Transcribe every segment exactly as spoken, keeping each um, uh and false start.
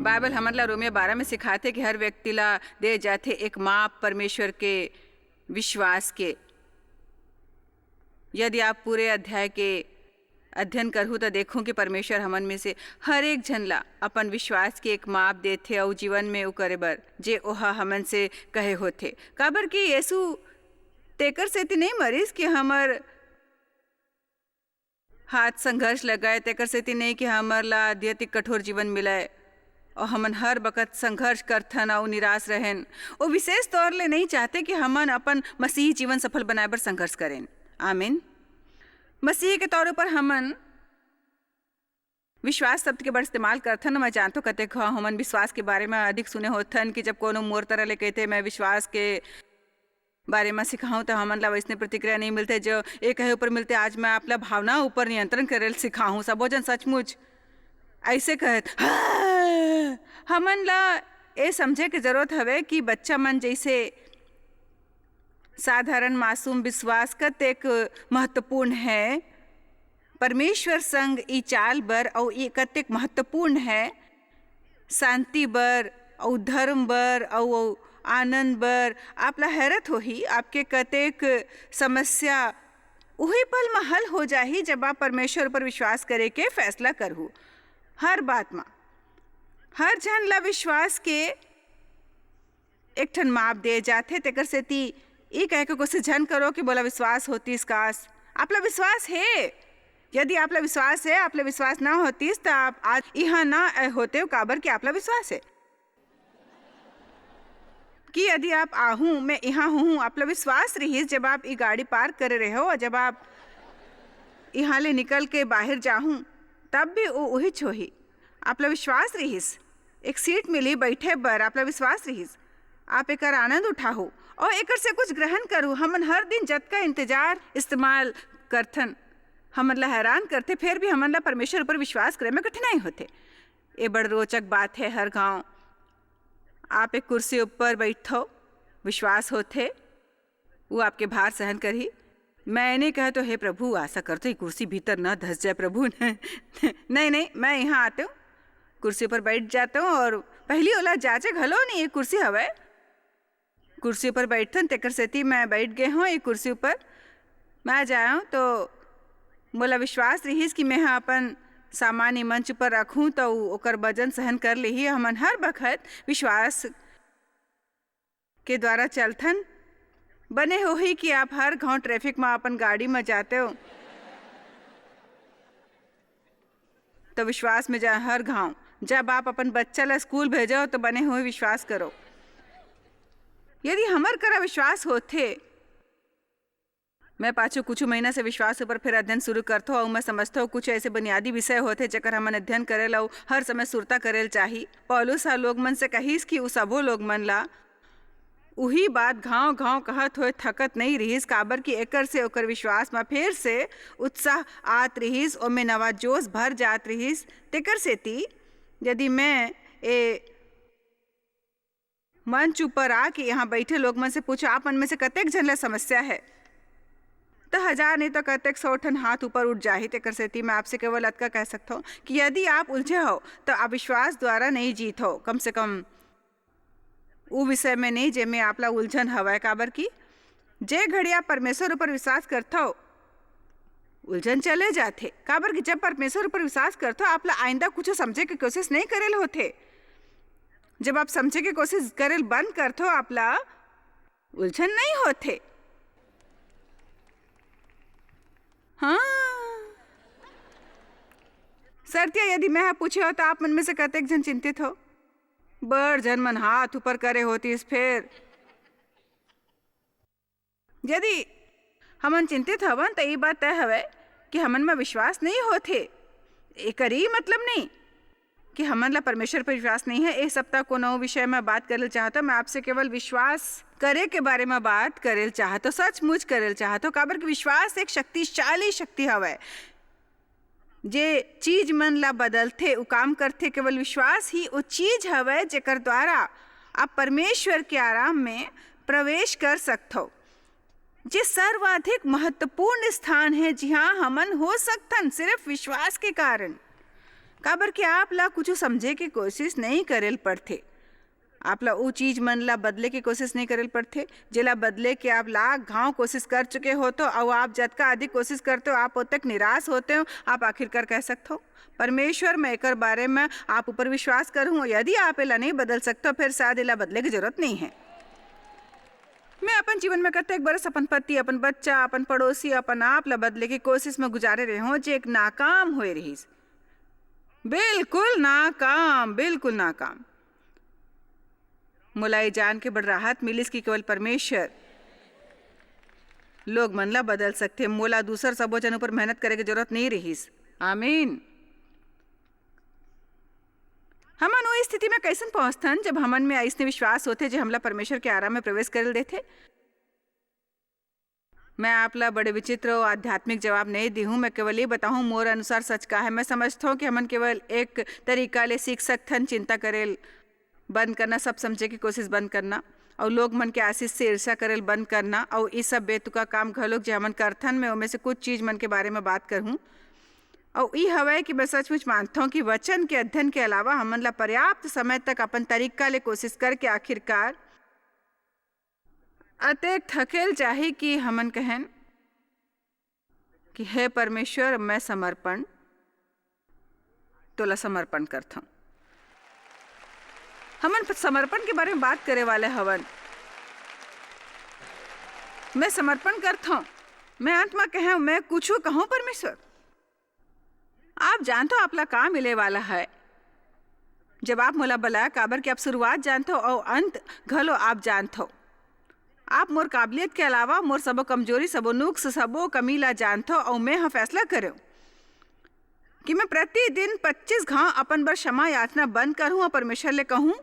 Bible हमन ला Romeo बारह में सिखाथे कि हर व्यक्ति ला दे जाथे एक माप परमेश्वर के विश्वास के। यदि आप पूरे अध्याय के अध्ययन करहू, त देखहू कि परमेश्वर हमन में से हर एक झन ला अपन विश्वास के एक माप देथे अउ जीवन में उ करे बर, जे ओहा हमन से कहे होथे। काबर कि यीशु तेकर सेती नहीं मरिस कि हमर हाथ संघर्ष लगाए, तेकर सेती नहीं कि हमर ला अत्यधिक कठोर जीवन मिलय, अउ हमन हर बखत संघर्ष करथन अउ निराश रहेन। वो विशेष तौर ले नहीं चाहते कि हमन अपन मसीही जीवन सफल बनाए बर संघर्ष करेन। आमीन। मसीह के तौर पर हमन विश्वास शब्द के बड़ इस्तेमाल करथन। मैं जानथों, कतेक घाव हमन विश्वास के बारे में अधिक सुने होथन कि जब कोनो मोर तरह ले कहते, "मैं विश्वास के बारे में सिखाहूं," तो हमन ला वैसने प्रतिक्रिया नहीं मिलते, जो ये कहे ऊपर मिलते, "आज मैं आपला भावना ऊपर नियंत्रण करे ल सिखाहूं।" सबो जन सचमुच ऐसे कहत, हाँ। हमन ला ये समझे के जरूरत हवे कि बच्चा मन जैसे साधारण मासूम विश्वास कतेक महत्वपूर्ण है परमेश्वर संग ई चाल बर, अउ ई कतेक महत्वपूर्ण है शांति बर, अउ धर्म बर, अउ, अउ आनंद बर। आप ला हैरत होही, आपके कतेक समस्या उही पल म हल हो जाही, जब आप परमेश्वर पर विश्वास करे के फैसला करहू। हर बात म, हर झन ला विश्वास के एक ठन माप दे जाथे, तेकर सेती ई कहे के कोशिश झन करो कि मोला विश्वास होतिस काश। आप ला विश्वास हे। यदि आप ला विश्वास हे, आप ला विश्वास ना होतिस, त आप आज इहाँ ना आए होते, काबर कि आप ला विश्वास हे। कि यदि आप आहू, मैं इहाँ हूँ, आप ला विश्वास रहिस, जब आप ई गाड़ी पार्क करे रहे हो, और जब आप इहाँ ले निकल के बाहर जाहू, तब भी वो उहिच होही। आप ला विश्वास रहिस, एक सीट मिली बैठे बर, आप ला विश्वास रहिस, आप एकर आनंद उठाहू और एकर से कुछ ग्रहण करू। हमन हर दिन जतका इंतजार इस्तेमाल करथन, हमन ला हैरान करथे, फिर भी हमन ला परमेश्वर ऊपर विश्वास करे में कठिनाई होथे। ये बड़ रोचक बात है। हर घाव आप एक कुर्सी ऊपर बैठो, विश्वास होथे, वो आपके भार सहन करही। मैं नहीं कहे तो, "हे प्रभु, आशा करते ही कुर्सी भीतर ना धस जाए प्रभु।" नहीं, नहीं, मैं यहाँ आते हूँ, कुर्सी पर बैठ जाते हूँ और पहली ओला जांचे घलो नहीं, ये कुर्सी हवय। कुर्सी पर बैठन, तेकर सेती मैं बैठ गए हूँ ये कुर्सी ऊपर। मैं जाए हूँ तो मोला विश्वास रहिस कि मैं ह अपन सामान ई मंच पर रखूँ तो ओकर वजन सहन कर लेही। हमन हर बखत विश्वास के द्वारा चलथन। बने होही कि आप हर घाव ट्रैफिक म अपन गाड़ी म जाते हो, तो विश्वास में जा हर घाव। जब आप अपन बच्चा ला स्कूल भेजो, तो बने होही विश्वास करो। यदि हमर करा विश्वास होथे, मैं पाछू कुछ महीना से विश्वास ऊपर फिर अध्ययन शुरू करथो, अउ मैं समझथो कुछ ऐसे बुनियादी विषय होथे, जेकर हमन अध्ययन करे ला अउ हर समय सुरता करे ल चाही। पौलुस ह लोग मन से कहिस कि उ सबो लोग मन ला उही बात घाव घाव कहत होए थकत नहीं रिहिस, काबर कि एकर से ओकर विश्वास म फेर से उत्साह आत रिहिस, ओमे नवा जोश भर जात रिहिस। तेकर सेती यदि मैं ए मंच ऊपर आके यहाँ बैठे लोग मन से पूछो, "आप मन में से कतेक झन ला समस्या है?" तो हजार नहीं तो कतेक सौ ठन हाथ ऊपर उठ जाही। तेकर सेती मैं आपसे केवल अतका कह सकथो कि यदि आप उलझे हो, तो अविश्वास द्वारा नहीं जीत हो, कम से कम उ विषय में नहीं, जेमे आप ला उलझन हवय, काबर कि जे घड़ी आप परमेश्वर ऊपर विश्वास करथो, उलझन चले जाथे। काबर कि जब परमेश्वर ऊपर विश्वास करथो, आप ला आइंदा कुछ समझे के कोशिश नहीं करे ल होथे। जब आप समझे के कोशिश करे ल बंद करथो, आप ला उलझन नहीं होथे। हाँ, सरतिया यदि मैं ह पूछे हो, तो आप मन में से कतेक झन चिंतित हो? बड़ झन मन हाथ ऊपर करे होतिस। फेर यदि हमन चिंतित हवन, त ये बात तय हवय कि हमन म विश्वास नहीं होथे। एकर ई मतलब नहीं कि हमन ला परमेश्वर पर विश्वास नहीं है। ए सप्ताह कोनो विषय म बात करे ल चाहत हो, मैं आपसे केवल विश्वास करे के बारे म बात करे ल चाहत हो, सचमुच करे ल चाहत हो, काबर कि विश्वास एक शक्तिशाली शक्ति हवय। जे चीज मन ला बदलथे, उ काम करथे। केवल विश्वास ही वो चीज हवय, जेकर द्वारा आप परमेश्वर के आराम में प्रवेश कर सकथो। जे सर्वाधिक महत्वपूर्ण स्थान है, जिहाँ हमन हो सकथन सिर्फ विश्वास के कारण। काबर कि आप ला कुछ समझे के कोशिश नहीं करेल पड़थे। आप ला उ चीज मन ला बदले के कोशिश नहीं करेल पड़थे, जेला बदले के आप लाख घाव कोशिश कर चुके होथो, अउ आप जतका अधिक कोशिश करते हो, आप ओतक निराश होते हो। आप आखिरकार कह सकते हो, "परमेश्वर, मैं एकर बारे में आप ऊपर विश्वास करूँ, यदि आप एला नहीं बदल सकते हो, फिर शायद एला बदले की जरूरत नहीं है।" मैं अपन जीवन में कतेक बरस अपन पति, अपन बच्चा, अपन पड़ोसी, अपन आप ला बदले के कोशिश में गुजारे रहे हूँ, जे एक नाकाम हुए रहीस। बिल्कुल नाकाम, बिल्कुल नाकाम। मोला ये जान के बड़ राहत मिलिस कि केवल परमेश्वर लोग मन ला बदल सकथे। मोला दूसर सबो जन ऊपर मेहनत करे के जरूरत नहीं रहीस। आमीन। हमन ओ स्थिति में कैसन पहुंचथन, जब हमन में अइसने विश्वास होथे, जे हमला परमेश्वर के आराम में प्रवेश करे ल देथे? मैं आप ला बड़े विचित्र अउ आध्यात्मिक जवाब नहीं दिहूं। मैं केवल ये बताहूं, मोर अनुसार सच का है। मैं समझता हूं कि हमन केवल एक तरीका ले सीख सकथन, चिंता करेल बंद करना, सब समझे की कोशिश बंद करना, अउ लोग मन के आशीष से ईर्ष्या करेल बंद करना, अउ ई सब बेतुका काम घलोक जे हमन करथन, मैं ओमे से कुछ चीज मन के बारे में बात करहूं। अउ ई हवय कि मैं सचमुच मानथौं कि वचन के अध्ययन के अलावा हमन ला पर्याप्त समय तक अपन तरीका ले कोशिश करके आखिरकार अतेक थकेल जाही कि हमन कहन कि हे परमेश्वर, मैं समर्पण, तोला समर्पण करथौं। हमन प-, समर्पण के बारे में बात करे वाले हवन। मैं समर्पण करथौं। मैं अंत म कहूं, मैं कुछू कहूं परमेश्वर, आप जानथो आप ला का मिले वाला है। जब आप मोला बलाय, काबर कि आप शुरुआत जानथो अउ अंत घलो आप जानथो। आप मोर काबिलियत के अलावा मोर सबो कमजोरी, सबो नुक्स, सबो कमी ला जानथो अउ मैं ह फैसला करेंव कि मैं प्रतिदिन पच्चीस घांव अपन बर क्षमा याचना बंद करहूं अउ परमेश्वर ले कहूं,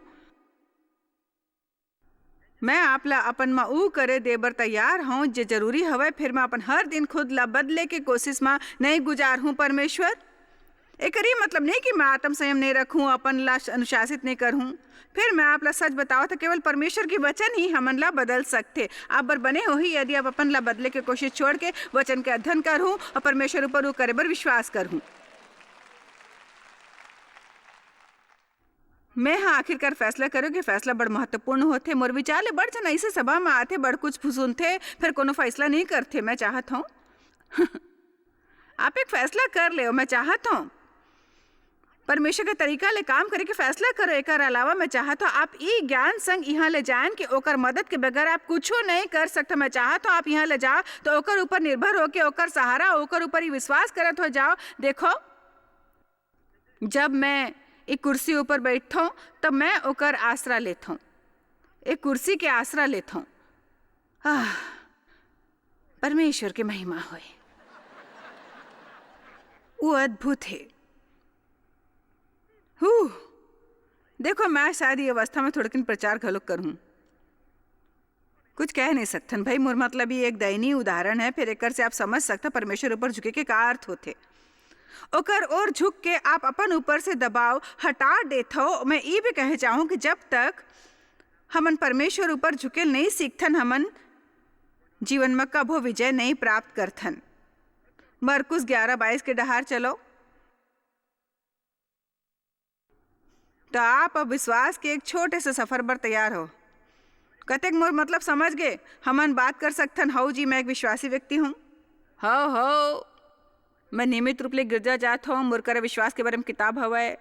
मैं आप ला अपन म ऊ करे दे बर तैयार हौं, जे जरूरी हवय, फिर मैं अपन हर दिन खुद ला बदले के कोशिश म नइ गुजारहूं, परमेश्वर। एकर ई मतलब नहीं कि मैं आत्म संयम नहीं रखूं, अपन ला अनुशासित नहीं करहूं। फिर मैं आप ला सच बतावत हौं, केवल परमेश्वर के वचन ही हमन ला बदल सकथे। आप बर बने होही, यदि आप अपन ला बदले के कोशिश छोड़ के वचन के अध्ययन करहूं अउ परमेश्वर ऊपर ऊ करे बर विश्वास करहूं। मैं ह आखिरकार फैसला करेंव कि फैसला बड़ महत्वपूर्ण होथे। मोर विचार ले बड़ झन अइसे सभा म आथे, बड़ कुछ सुनथे, फिर कोनो फैसला नहीं करथे। मैं चाहत हौं आप एक फैसला कर लेव। मैं चाहत हौं परमेश्वर के तरीका ले काम करे के फैसला करो। एकर अलावा मैं चाहत हौं आप ई ज्ञान संग इहां ले जाएन कि ओकर मदद के बगैर आप कुछो नहीं कर सकते। मैं चाहत हौं आप इहां ले जाओ तो ओकर ऊपर निर्भर होके, ओकर सहारा, ओकर ऊपर ही विश्वास करत हो जाओ। देखो, जब मैं एक कुर्सी ऊपर बैठथौं, तब मैं ओकर आसरा लेथौं, एक कुर्सी के आसरा लेथौं। आह, परमेश्वर के महिमा होय, वो अद्भुत हे। हू, देखो, मैं शायद ये अवस्था में थोड़किन प्रचार घलोक करहूं। कुछ कह नहीं सकथन भाई, मोर मतलब ये एक दयनीय उदाहरण है, फिर एकर से आप समझ सकथन परमेश्वर ऊपर झुके के का अर्थ होथे। ओकर ओर झुक के आप अपन ऊपर से दबाव हटा देथव। मैं ई भी कहे चाहूं कि जब तक हमन परमेश्वर ऊपर झुके नहीं सीखथन, हमन जीवन में कभो विजय नहीं प्राप्त करथन। मरकुस ग्यारह बाईस के डहार चलो। तो आप अब विश्वास के एक छोटे से सफर बर तैयार हो। कतेक मोर मतलब समझ गे? हमन बात कर सकथन, "हौ जी, मैं एक विश्वासी व्यक्ति हूँ। हौ, हौ, मैं नियमित रूप ले गिरजा जात हौं, मोर करा विश्वास के बारे में किताब हवय।"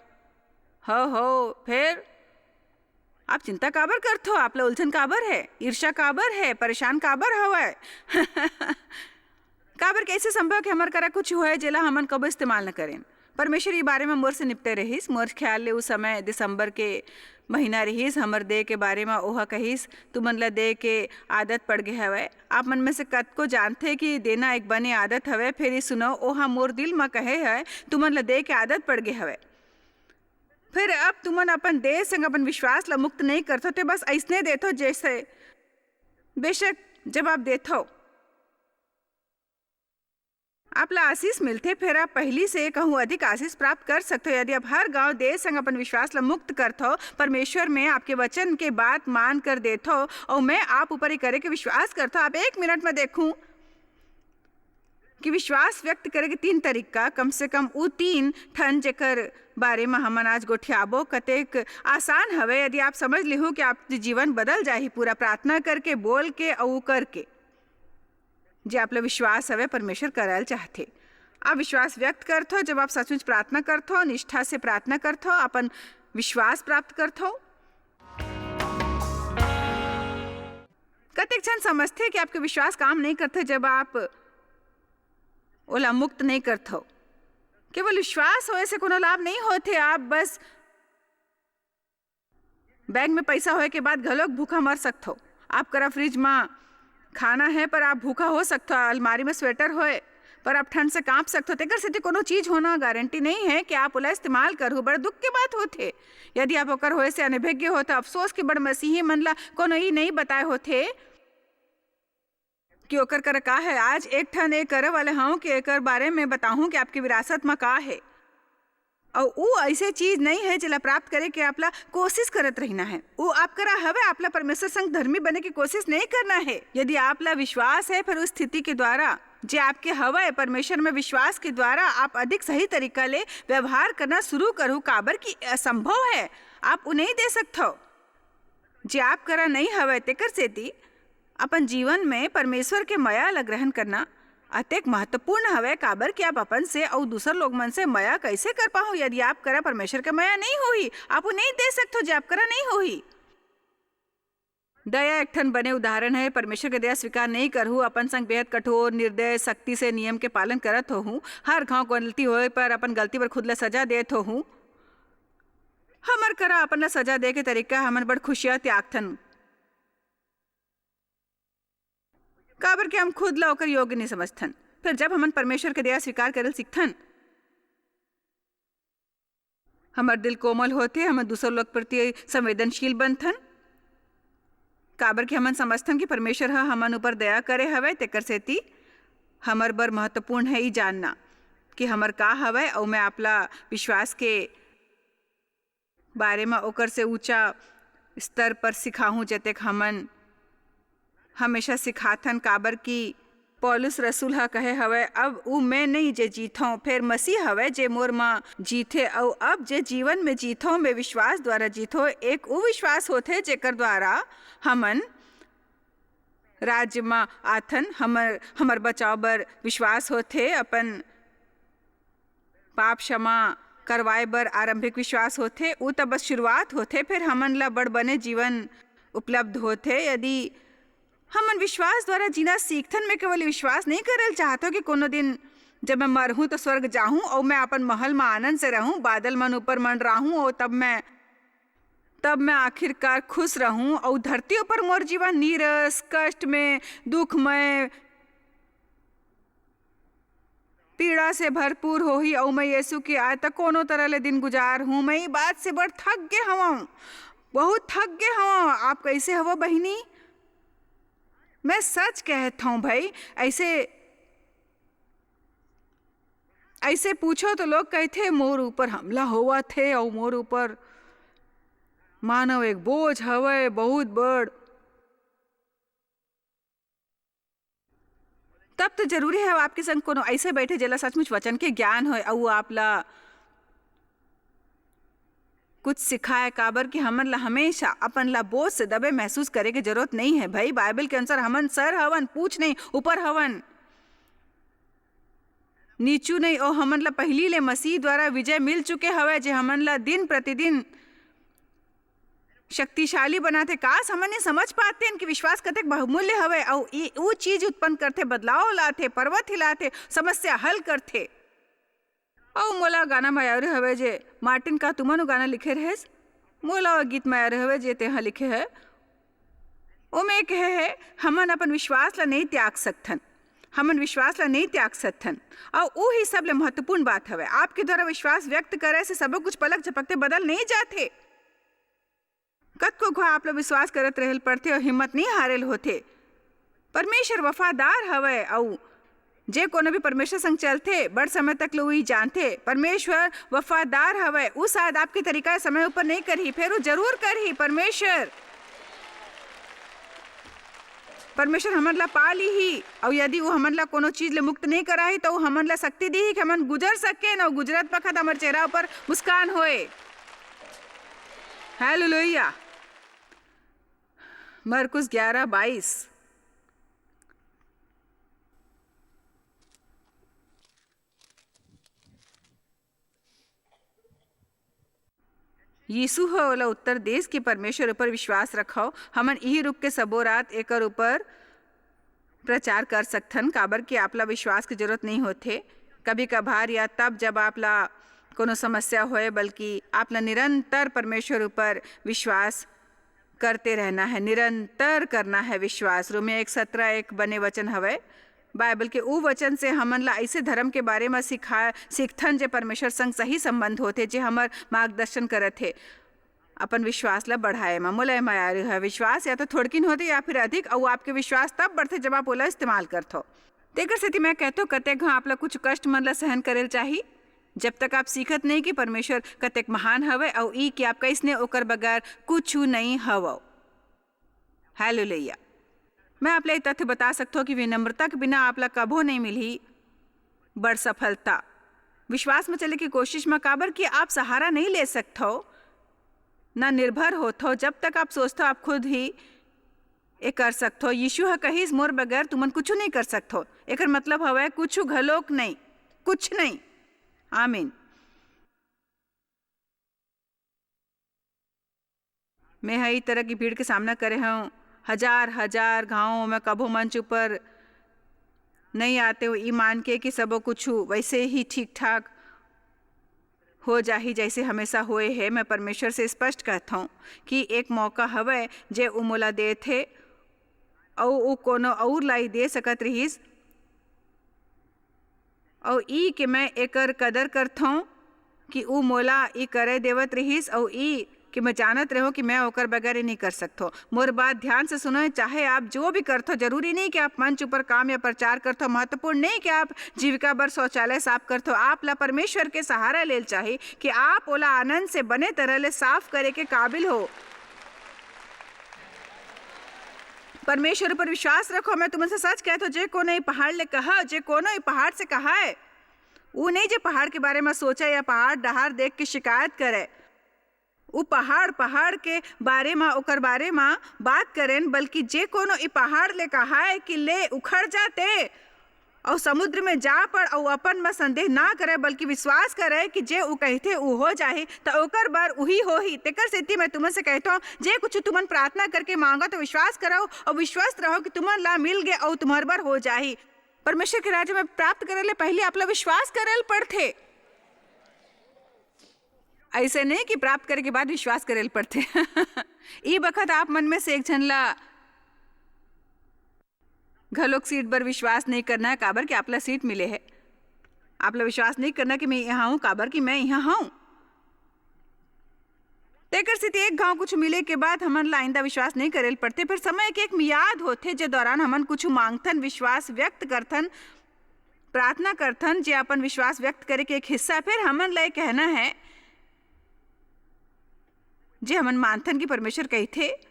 हौ, हौ, फिर आप चिंता काबर करथो? आप ला उलझन काबर है? ईर्ष्या काबर है? परेशान काबर हवय? काबर, कैसे संभव कि हमर करा कुछ होय जेला हमन कबो इस्तेमाल न करेन? परमेश्वर ये बारे में मोर से निपटे रहिस। मोर ख्याल ले उस समय दिसंबर के महीना रहिस। हमर देह के बारे में ओहा कहिस, "तुमन ला देह के आदत पड़ गे हवय।" आप मन में से कतको जानथे कि देना एक बने आदत हवय, फेर ये सुनो, ओहा मोर दिल म कहे हवय, "तुमन ला देह के आदत पड़ गे हवय।" फिर अब तुमन अपन देह संग अपन विश्वास ला मुक्त नहीं करथो, ते बस अइसने देथो जैसे। बेशक, जब आप देथो, आप ला आशीष मिलथे, फेर आप पहिली से कहूँ अधिक आशीष प्राप्त कर सकथो, यदि आप हर गांव देश संग अपन विश्वास ला मुक्त करथो, परमेश्वर में आपके वचन के बात मान कर देथो, और मैं आप ऊपर ये करे के विश्वास करथो। आप एक मिनट में देखूं, कि विश्वास व्यक्त करे के तीन तरीका, कम से कम उ तीन ठन जेकर बारे म हमन आज गोठियाबो, कतेक आसान हवे। यदि आप समझ लेहू कि आपके जीवन बदल जाही पूरा प्रार्थना करके, बोल के अउ करके, जे आप ला विश्वास हवे, परमेश्वर करल चाहथे। आप विश्वास व्यक्त करथो जब आप सचमुच प्रार्थना करथो, निष्ठा से प्रार्थना करथो, अपन विश्वास प्राप्त करथो। कतेक झन समझथे कि आपके विश्वास काम नहीं करथे जब आप ओला मुक्त नहीं करथो। केवल विश्वास होए से कोनो लाभ नहीं होथे। आप बस बैंक में पैसा होए के बाद घलोक भूखा मर सकथो। आप करा फ्रिज में खाना है, पर आप भूखा हो सकथो। अलमारी में स्वेटर होए, पर आप ठंड से कांप सकथो। तेकर सेती कोनो चीज होना गारंटी नहीं है कि आप ओला इस्तेमाल करहू। बड़ दुख के बात होथे। यदि आप ओकर होए से अनभिज्ञ हो, तो अफसोस कि बड़ मसीही मन ला कोनो ई नहीं बताए होथे कि ओकर करा का है। आज एक ठन ए करे वाले हूँ कि एकर बारे में बताहूँ कि आपकी विरासत में का है। अउ उ ऐसे चीज नहीं है जेला प्राप्त करे के आप ला कोशिश करत रहना है। उ आप करा हवे, आप ला परमेश्वर संग धर्मी बने की कोशिश नहीं करना है। यदि आप ला विश्वास है, फिर उस स्थिति के द्वारा जे आपके हवे, परमेश्वर में विश्वास के द्वारा आप अधिक सही तरीका ले व्यवहार करना शुरू करू, काबर कि असंभव है, आप उ नहीं दे सकथो। जे आप करा नहीं हवे, तेकर सेती अपन जीवन में परमेश्वर के मया ला ग्रहण करना अतेक महत्वपूर्ण हवे, काबर कि आप अपन से अउ दूसर लोग मन से मया कैसे कर पाहू? यदि आप करा परमेश्वर के मया नहीं होही, आप वो नहीं दे सकथो जे आप करा नहीं होही। दया एक ठन बने उदाहरण है। परमेश्वर के दया स्वीकार नहीं करहू, अपन संग बेहद कठोर, निर्दय, सख्ती से नियम के पालन करत होहू, हर घाव गलती होए पर अपन गलती पर खुद ला सजा देत होहू। हमर करा अपन ला सजा दे के तरीका हमन बड़ खुशिया त्यागथन, काबर कि हम खुद ला ओकर योग्य नहीं समझथन। फिर जब हमन परमेश्वर के दया स्वीकार करल सीखथन, हमर दिल कोमल होथे, हमन दूसर लोग प्रति संवेदनशील बनथन, काबर कि हमन समझथन कि परमेश्वर ह हमन ऊपर दया करे हवय। तेकर सेती हमर बर महत्वपूर्ण है ई जानना कि हमर का हवय, अउ मैं आपला विश्वास के बारे म ओकर से ऊंचा स्तर पर सिखाहूं, जतेक हमन हमेशा सिखाथन, काबर कि पौलुस रसूल ह कहे हवय, "अब उ मैं नहीं जे जीथों, फेर मसीह हवय जे मोर म जीथे, अउ अब जे जीवन में जीथों, मैं विश्वास द्वारा जीथों।" एक उ विश्वास होथे जेकर द्वारा हमन राज्य म आथन। हमर, हमर बचाव बर विश्वास होथे, अपन पाप क्षमा करवाए बर आरंभिक विश्वास होथे। उ त बस शुरुआत होथे, फेर हमन ला बड़ बने जीवन उपलब्ध होथे। यदि हमन विश्वास द्वारा जीना सीखथन, मैं केवल विश्वास नहीं करल चाहत हों कि कोनो दिन जब मैं मरहूं तो स्वर्ग जाहूं अउ मैं अपन महल म आनंद से रहूं, बादल मन ऊपर मंडराहूं, अउ तब मैं, तब मैं आखिरकार खुश रहूं, अउ धरती ऊपर मोर जीवन नीरस, कष्ट में, दुखमय, पीड़ा से भरपूर होही, अउ मैं यीशु के आय तक कोनो तरह ले दिन गुजार हूं। मैं ई बात से बड़ थक गे हवं, बहुत थक गे हवं। आप कैसे हवो बहिनी? मैं सच कहत हूं भाई, ऐसे, ऐसे पूछो तो लोग कहथे, "मोर ऊपर हमला होवत हे अउ मोर ऊपर मानव एक बोझ हवय बहुत बड़।" तब तो जरूरी है आपके संग कोनो ऐसे बैठे, जेला सचमुच वचन के ज्ञान होय, अउ आपला कुछ सिखाए, काबर कि हमन ला हमेशा अपन ला बोझ से दबे महसूस करे के जरूरत नहीं है। भाई, बाइबल के अनुसार हमन सर हवन, पूछ नहीं, ऊपर हवन, नीचू नहीं। ओ हमन ला पहिली ले मसीह द्वारा विजय मिल चुके हवय, जे हमन ला दिन प्रतिदिन शक्तिशाली बनाथे। काश हमन ये समझ पातेन कि विश्वास कतेक बहुमूल्य हवय, अउ ई ऊ चीज उत्पन्न करथे, बदलाव लाथे, पर्वत हिलाथे, समस्या हल करथे। अउ मोला गाना म याद हवय जे, मार्टिन, का तुमन ओ गाना लिखे रहेस? मोला ओ गीत म याद हवय जे तेहा लिखे है। ओमे कहे है, हमन अपन विश्वास ला नहीं त्याग सकथन, हमन विश्वास ला नहीं त्याग सकथन। अउ ऊ ही सबले महत्वपूर्ण बात हवय, आपके द्वारा विश्वास व्यक्त करे से सबो कुछ पलक झपकते बदल नहीं जाथे। कतको घा आप ला विश्वास करत रहे ल पड़थे अउ हिम्मत नहीं हारे ल होथे। परमेश्वर वफादार हवय, अउ जे कोनो भी परमेश्वर संग चलथे, बड़ समय तक ले उही जानथे, परमेश्वर वफादार हवय। ऊ शायद आपके तरीका समय ऊपर नहीं करही, फेर ऊ जरूर करही। परमेश्वर परमेश्वर हमन ला पा लीही, अउ यदि वो हमन ला कोनो चीज ले मुक्त नहीं कराही, तो वो हमन ला शक्ति दीही कि हमन गुजर सकेन, अउ गुजरत बखत हमर चेहरा ऊपर मुस्कान होए। हालेलुया। मरकुस ग्यारह बाईस। यीशु ह ओला उत्तर देस कि परमेश्वर ऊपर विश्वास रखव। हमन इही रुख के सबो रात एकर ऊपर प्रचार कर सकथन, काबर कि आप ला विश्वास के जरूरत नहीं होथे। कभी-कभार या तब, जब आप ला कोनो समस्या होए, बल्कि आप ला निरंतर परमेश्वर ऊपर विश्वास करते रहना है, निरंतर करना है विश्वास। रोमियो एक सत्रह एक बने वचन हवय। बाइबल के उ वचन से हमन ला अइसे धर्म के बारे म सिखा, सीखथन, जे परमेश्वर संग सही संबंध होथे, जे हमर मार्गदर्शन करत हे अपन विश्वास ला बढ़ाए म। मोला एमा आरू है, विश्वास या तो थोड़किन होथे या फिर अधिक, अउ आपके विश्वास तब बढ़थे, जब आप ओला इस्तेमाल करथो। तेकर सेती मैं कहथो, कतेक घां आप ला कुछ कष्ट मन ला सहन करे ल चाही, जब तक आप सीखत नहीं कि परमेश्वर कतेक महान हवय, अउ ई कि आप कइसने ओकर बगैर कुछ नहीं हवव। हालेलुया। मैं आप ला ये तथ्य बता सकथो कि विनम्रता के बिना आप ला कभो नहीं मिलही बड़ सफलता। विश्वास में चले की कोशिश में, काबर कि आप सहारा नहीं ले सकथो, ना निर्भर होथो, जब तक आप सोचथो आप खुद ही ये कर सकथो। यीशु ह कहिस, "मोर बगैर तुमन कुछ नहीं कर सकथो।" एकर मतलब हवय, कुछ घलोक नहीं, कुछ नहीं। आमीन। मैं ह ई तरह की भीड़ के सामना करे हव। हजार, हजार घांव मैं कभो मंच ऊपर नहीं आते हव, ई मान के कि सबो कुछ वैसे ही ठीक ठाक हो जाही, जैसे हमेशा होए हे। मैं परमेश्वर से स्पष्ट कहत हव कि एक मौका हवय, जे उ मोला देत हे, अउ उ कोनो अउर ला ई दे सकत रिहिस। अउ ई के मैं एकर कदर करथौं कि ऊ मोला ई करे देवत रिहिस, अउ ई कि मैं जानत रहूं कि मैं ओकर बगैर ई नहीं कर सकथो। मोर बात ध्यान से सुनो, चाहे आप जो भी करथो, जरूरी नहीं कि आप मंच ऊपर काम या प्रचार करथो, महत्वपूर्ण नहीं कि आप जीविका बर शौचालय साफ करथो। आप ला परमेश्वर के सहारा लेल चाही कि आप ओला आनंद से बने तरह ले साफ करे के काबिल हो। परमेश्वर ऊपर विश्वास रखो। मैं तुमन से सच कहत हूँ, जे कोनो ई पहाड़ ले कहा, जे कोनो ई पहाड़ से कहा है, वो नहीं जे पहाड़ के बारे में सोचा या पहाड़ डहार देख के शिकायत करे। वो पहाड़, पहाड़ के बारे में, ओकर बारे में बात करेन, बल्कि जे कोनो ई पहाड़ ले कहा है कि ले उखड़ जाते, अउ समुद्र में जा पड़, अउ अपन म संदेह ना करे, बल्कि विश्वास करे कि जे उ कहिथे, उ हो जाही, त ओकर बर उही होही। तेकर सेती मैं तुमन से कहथौं, जे कुछ तुमन प्रार्थना करके मांगो, त विश्वास करो अउ विश्वस्त रहो कि तुमन ला मिल गे अउ तुम्हर बर हो जाही। परमेश्वर के राज्य में प्राप्त करे ले पहिली आप ला विश्वास करे ल पड़थे। अइसे नहीं कि प्राप्त करे के बाद विश्वास करे ल पड़थे। ई बखत आप मन में से एक झन ला घलोक सीट बर विश्वास नहीं करना है, काबर कि आप ला सीट मिले है। आप ला विश्वास नहीं करना कि मैं यहाँ हूँ, काबर कि मैं यहाँ हूँ। तेकर सेती एक घांव कुछ मिले के बाद हमन ला आइंदा विश्वास नहीं करे ल पड़थे। फिर समय के एक मियाद होथे, जे दौरान हमन कुछ मांगथन, विश्वास व्यक्त करथन, प्रार्थना करथन, जे अपन विश्वास व्यक्त करे के एक हिस्सा। फिर हमन ला ये कहना है, जे हमन मानथन कि परमेश्वर कहिथे,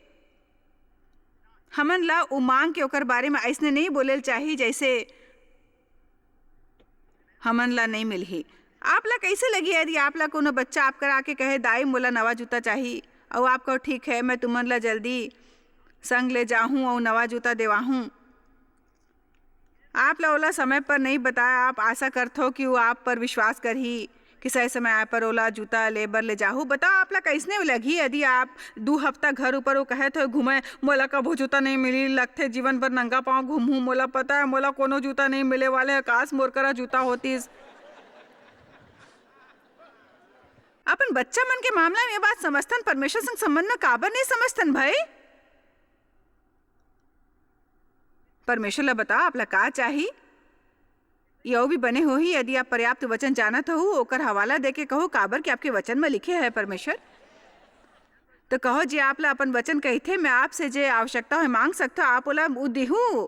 हमन ला उ मांग के ओकर बारे में अइसने नहीं बोले ल चाही, जैसे हमन ला नहीं मिलही। आप ला कैसे लगी यदि आप ला कोनो बच्चा आप करा के कहे, "दाई, मोला नवा जूता चाही," अउ आप कहो, "ठीक है, मैं तुमन ला जल्दी संग ले जाहूं अउ नवा जूता देवाहूं"? आप ला ओला समय पर नहीं बताया, आप आशा करथो कि वो आप पर विश्वास करही, कि सही समय आय पर ओला जूता ले बर ले जाहू। बताओ, आप ला कैसने लगही यदि आप दू हफ्ता घर ऊपर वो कहत हो घूमे, "मोला कभू जूता नहीं मिली, लगथे जीवन भर नंगा पांव घूमहूं, मोला पता है मोला कोनो जूता नहीं मिले वाले है, काश मोर करा जूता होतिस।" अपन बच्चा मन के मामला में ये बात समझथन, परमेश्वर संग संबंध में काबर नहीं समझथन भाई? परमेश्वर ला बताओ, आप ला का चाही? ये अउ भी बने होही यदि आप पर्याप्त वचन जानत हहू, ओकर हवाला देके कहू, काबर कि आपके वचन में लिखे है परमेश्वर। तो कहो, जे आप ला अपन वचन कहिथे, मैं आपसे जे आवश्यकता होय मांग सकथो, आप ओला उ दिहू।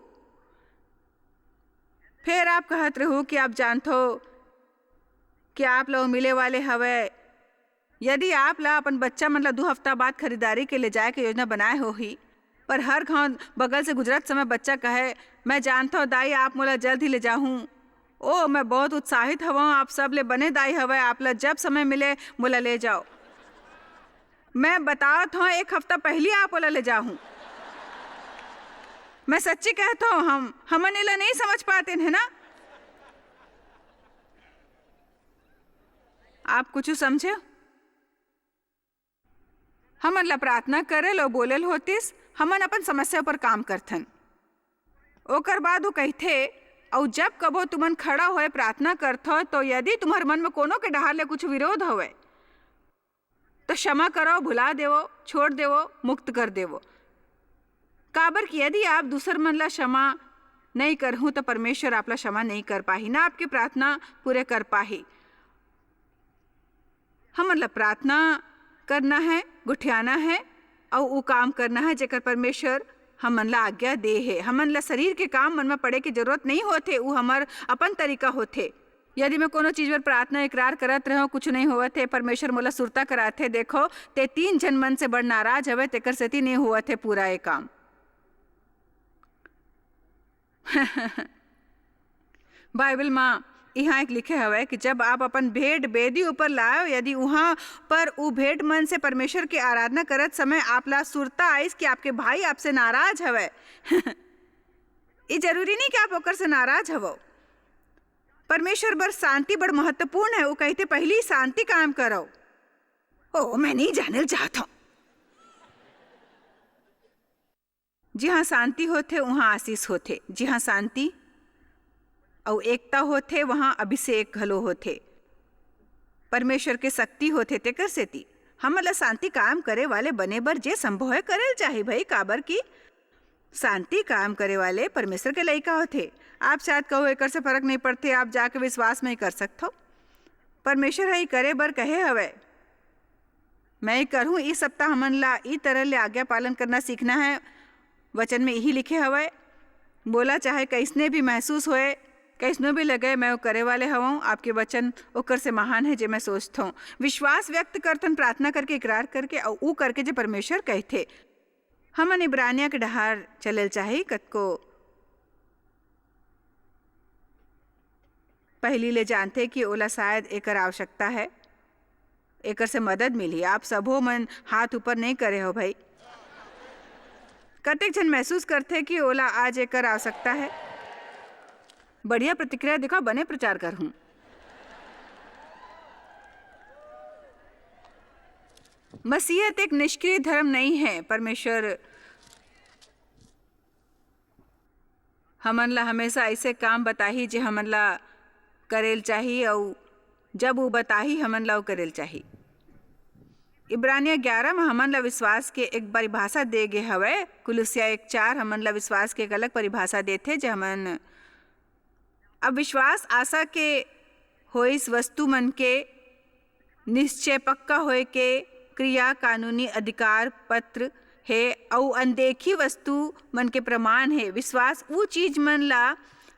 फेर आप कहत रहू कि आप जानथो कि आप ला उ मिले वाले हवय। यदि आप ला अपन बच्चा मन ला दू हफ्ता बाद खरीदारी के ले जाए के योजना बनाए होही, पर हर गांव बगल से गुजरत समय बच्चा कहे, "मैं जानथव दाई, आप मोला जल्द ही ले जाहूं।" ओ, मैं बहुत उत्साहित हवं, आप सब ले बने दाई हवय, आप ला जब समय मिले मोला ले जाओ। मैं बतावत हंव, एक हफ्ता पहिली आप ओला ले जाहूं। मैं सच्ची कहत हंव, हम, हमन एला नहीं समझ पातेन, है ना? आप कुछ समझे? हमन ला प्रार्थना करे ल बोले ल होतिस, हमन अपन समस्या पर काम करथन। ओकर बाद वो कहिथे, "अउ जब कभो तुमन खड़ा होए प्रार्थना करथो, तो यदि तुम्हर मन में कोनो के डहार ले कुछ विरोध होवे, तो क्षमा करो, भुला देवो, छोड़ देवो, मुक्त कर देवो। काबर कि यदि आप दूसर मन ला क्षमा नहीं करहू, तो परमेश्वर आप ला क्षमा नहीं कर पाही, ना आपके प्रार्थना पूरे कर पाही।" हमन ला प्रार्थना करना है, गोठियाना है, अउ वो काम करना है, जेकर परमेश्वर हमन ला आज्ञा दे हे। हमन ला शरीर के काम मन में पड़े के जरूरत नहीं होथे, वो हमर अपन तरीका होथे। यदि मैं कोनो चीज पर प्रार्थना, इकरार करत रहूं, कुछ नहीं होवत हे, परमेश्वर मोला सुरता कराथे, "देखो, ते तीन झन मन से बड़ नाराज हवे, तेकर सेती नहीं होवत हे पूरा ये काम।" बाइबल म इहाँ एक लिखे हवय कि जब आप अपन भेंट बेदी ऊपर लायो, यदि उहाँ पर उ भेंट मन से परमेश्वर के आराधना करत समय आप ला सुरता आइस कि आपके भाई आपसे नाराज हवय, ये जरूरी नहीं कि आप ओकर से नाराज हवो। परमेश्वर बर शांति बड़ महत्वपूर्ण है। वो कहते, "पहली शांति कायम करो।" ओ, मैं नहीं जानल चाहत हूँ। जिहाँ शांति होथे, उहाँ आशीष होथे। जिहाँ शांति अउ एकता होथे, वहाँ अभिषेक घलो होथे। परमेश्वर के शक्ति होथे, तेकर सेती हमन ला शांति कायम करे वाले बने बर जे संभव है, करे ल चाही भई, काबर कि शांति कायम करे वाले परमेश्वर के लइका होथे। आप शायद कहो, "एकर से फरक नहीं पड़थे, आप जाके विश्वास में ही कर सकथो।" परमेश्वर ह ई करे बर कहे हवय। मैं करहूँ, इस सप्ताह हमन ला ई तरह ले आज्ञा पालन करना सीखना है। वचन में यही लिखे हवय, "बोला चाहे कइसने भी महसूस होए, कइसनो भी लगे, मैं वो करे वाले हवं।" आपके वचन ओकर से महान है, जे मैं सोचथों। विश्वास व्यक्त करथन, प्रार्थना करके, इकरार करके, अउ ऊ करके, जे परमेश्वर कहथे। हमन इब्रानिया के डहार चले ल चाही, कतको पहिली ले जानथे कि ओला शायद एकर आवश्यकता है, एकर से मदद मिली। आप सबो मन हाथ ऊपर नहीं करे हो भाई। कतेक झन महसूस करथे कि ओला आज एकर आवश्यकता है? बढ़िया प्रतिक्रिया दिखाओ, बने प्रचार करहूं। मसीहत एक निष्क्रिय धर्म नहीं है। परमेश्वर हमन ला हमेशा ऐसे काम बताही, जे हमन ला करेल चाही, अउ जब वो बताही, हमन ला वो करेल चाही। इब्रानिया ग्यारह में हमन ला विश्वास के एक परिभाषा दे गे हवय। कुलुसिया एक चार हमन ला विश्वास के एक अलग परिभाषा देथे, जे हमन अब विश्वास आशा के होइस वस्तु मन के निश्चय पक्का होए के क्रिया कानूनी अधिकार पत्र हे, अउ अनदेखी वस्तु मन के प्रमाण हे। विश्वास ऊ चीज मन ला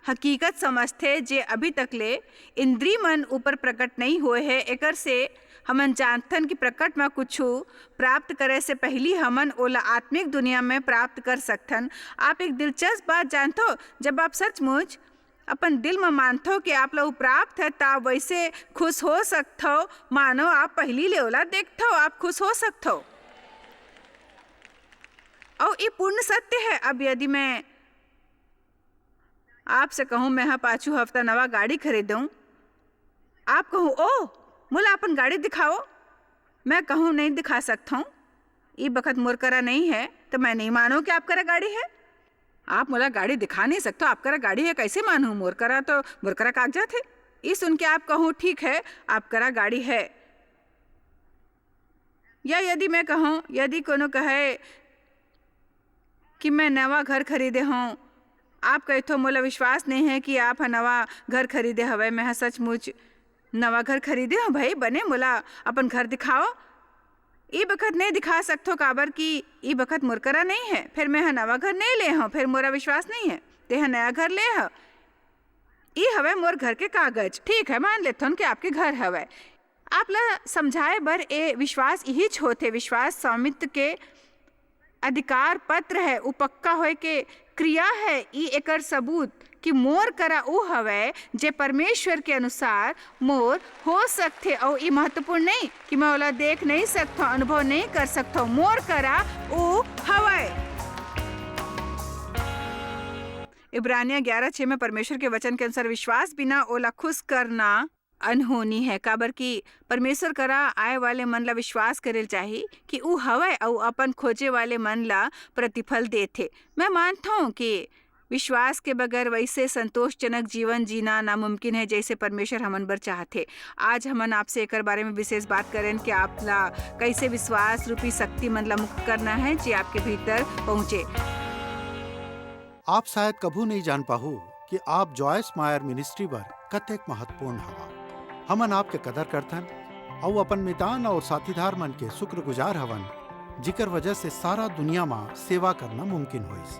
हकीकत समझथे, जे अभी तक ले इंद्री मन ऊपर प्रकट नहीं होए हे। एकर से हमन जानथन कि प्रकट म कुछु प्राप्त करे से पहिली हमन ओला आत्मिक दुनिया में प्राप्त कर सकथन। आप एक दिलचस्प बात जानथो, जब आप सचमुच अपन दिल म मानथो कि आप ला ऊ प्राप्त है, त आप वैसे खुश हो सकथो, मानो आप पहिली ले ओला देखथो, आप खुश हो सकथो। अउ ई पूर्ण सत्य है। अब यदि मैं आपसे कहूँ, "मैं ह पाछू हफ्ता नवा गाड़ी खरीदूँ," आप कहूँ, "ओ, मोला अपन गाड़ी दिखाओ।" मैं कहूँ, "नहीं दिखा सकथौं, ई बखत मोर करा नहीं है," तो मैं नहीं मानूँ कि आप करा गाड़ी है। आप मोला गाड़ी दिखा नहीं सकथो, आप करा गाड़ी है, कैसे मानूँ? मोर करा तो, मोर करा कागजात है। ई सुन के आप कहूँ, "ठीक है, आप करा गाड़ी है।" या यदि मैं कहूँ, यदि कोनो कहे कि मैं नवा घर खरीदे हौं, आप कहथो, "मोला विश्वास नहीं है कि आप ह नवा घर खरीदे हवय, मैं ह सचमुच नवा घर खरीदे हौं भाई, बने मोला अपन घर दिखाओ।" ई बखत नहीं दिखा सकथो, काबर कि ई बखत मोर करा नहीं है, फिर मैं ह नवा घर नहीं ले हौं, फिर मोरा विश्वास नहीं है, तेह नया घर ले ह। ई हवय मोर घर के कागज। ठीक है, मान लेथन कि आपके घर हवय। आप ला समझाए बर ए विश्वास इहीच होथे, विश्वास स्वामित्व के अधिकार पत्र है, उ पक्का होए के क्रिया है, ई एकर सबूत कि मोर करा उ हवय जे परमेश्वर के अनुसार मोर हो सकथे। अउ ई महत्वपूर्ण नहीं कि मैं ओला देख नहीं सकथव, अनुभव नहीं कर सकथव, मोर करा उ हवय। इब्रानिया ग्यारह छः में परमेश्वर के वचन के अनुसार विश्वास बिना ओला खुश करना अनहोनी है, काबर कि परमेश्वर करा आए वाले मन ला विश्वास करेल चाही कि ऊ हवय अऊ अपन खोजे वाले मन ला प्रतिफल देथे। मैं मानथौं कि विश्वास के बगैर वैसे संतोषजनक जीवन जीना नामुमकिन है, जैसे परमेश्वर हमन बर चाहथे। आज हमन आपसे एकर बारे में विशेष बात करेन कि आप ला कैसे विश्वास रूपी शक्ति मन ला मुक्त करना है, जे आपके भीतर पहुँचे। आप शायद कभू नहीं जान पाहू कि आप जॉयस मायर मिनिस्ट्री बर कतेक महत्वपूर्ण हवा। हमन आपके कदर करथन अउ अपन मितान और साथीदार मन के शुक्रगुजार हवन, जिकर वजह से सारा दुनिया मा सेवा करना मुमकिन होइस।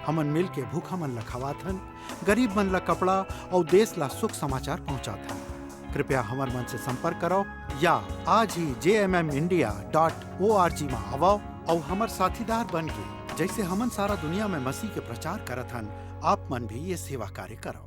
हमन मिल के भूखा मन ला खवाथन, गरीब मन ला कपड़ा और देश ला सुख समाचार पहुंचाथन। कृपया हमर मन से संपर्क करो या आज ही जे M M India dot O R G मा आवव और हमर साथीदार बन के, जैसे हमन सारा दुनिया में मसीह के प्रचार करत हन, आप मन भी ये सेवा कार्य करो।